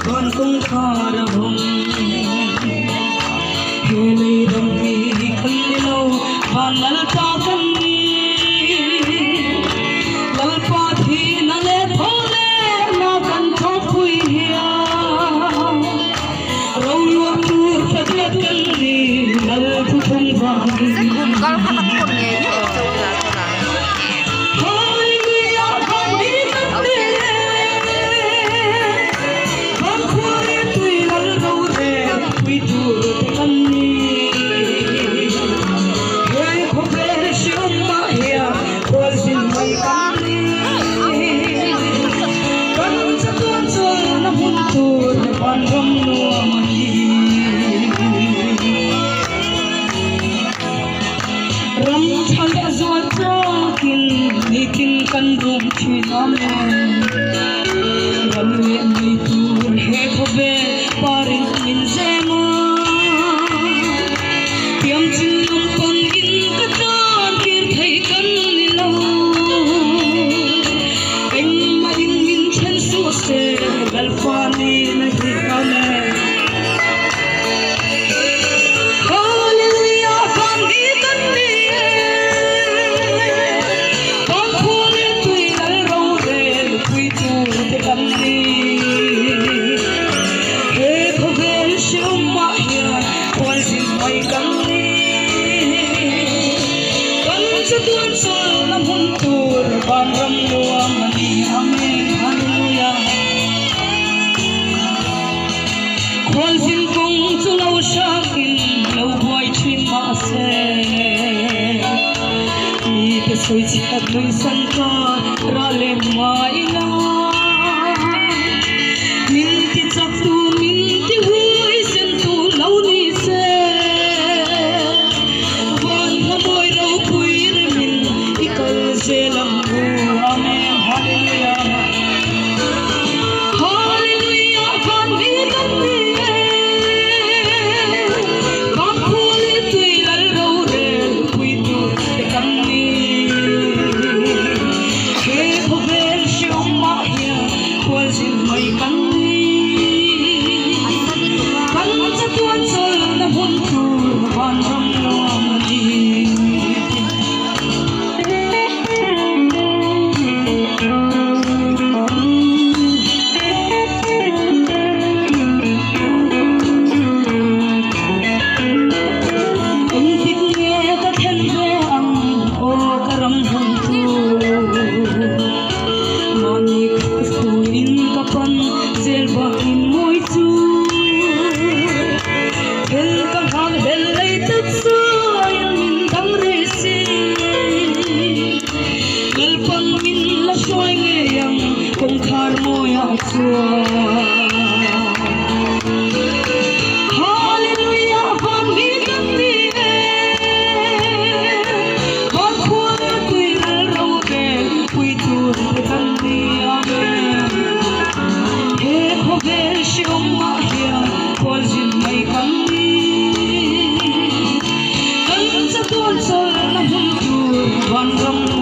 Van kawngkhar a hawng. He lei ram hi kan ni lo, van Lalpa kan ni. Lalpa thihna leh thawhlehna kan thawkpui hian roluah tur hrabiat kan ni, Lal thuthlung vangin. Sekhum kal kha ka thawn ngei ngei ang che u nia tunah hian. Hallelujah van mi kan ni e, van khua leh tui lal rorel pui tur te kan ni. He khawvel hriawmah hian khualzin mai kan ni. Kan chatuan chawlhna hmun tur vanram nuam a ni. Ram tha leh zual tawkin nitin kan rum thin Amen. Ram leh nei tur he khawvel parin min zem a, tiam chin lampang in ka tan kir thei kan ni lo. Engmah in min then suh se Lalpa ni na hi Amen. Hallelujah van mi kan ni e, van khua leh tui lal rorel puitu te kan ni. He khawvel hreawmah hian khualzin mai kan ni. Kan chatuan chawlhna hmun tur vanram nuam a ni. Amen Hallelujah. Khualzin kawng chu lo hrakin lo buai thin mahse, mite sawi chhiat nui san ka rah leh mai la. Min ti chak tu, min ti hui sen tu lo ni se, van hmawi ropui remin i kal zel ang u. Amen Hallelujah. Hallelujah van mi kan ni e, van khua leh tui lal rorel pui tur te kan ni. He khawvel hreawmah hian khualzin mai kan ni. Kan chatuan chawlhna hmun tur vanram nuam a ni. Engtik nge ka thlen ve ang aw ka ram hmun chu Mahni khuin ka pan zel bakin mawi chu Thel ka nghak hlel lei tak sawiin min dang rih si Lalpan min la hruai ngei ang kawngkhar mawiah chuan. Hallelujah van mi kan ni e, van khua leh tui lal ro vel pui tur te kan ni. Amen. He khawvel hreawmah hian khualzin mai kan ni. Kan chatuan chawlhna hmun tur vanram.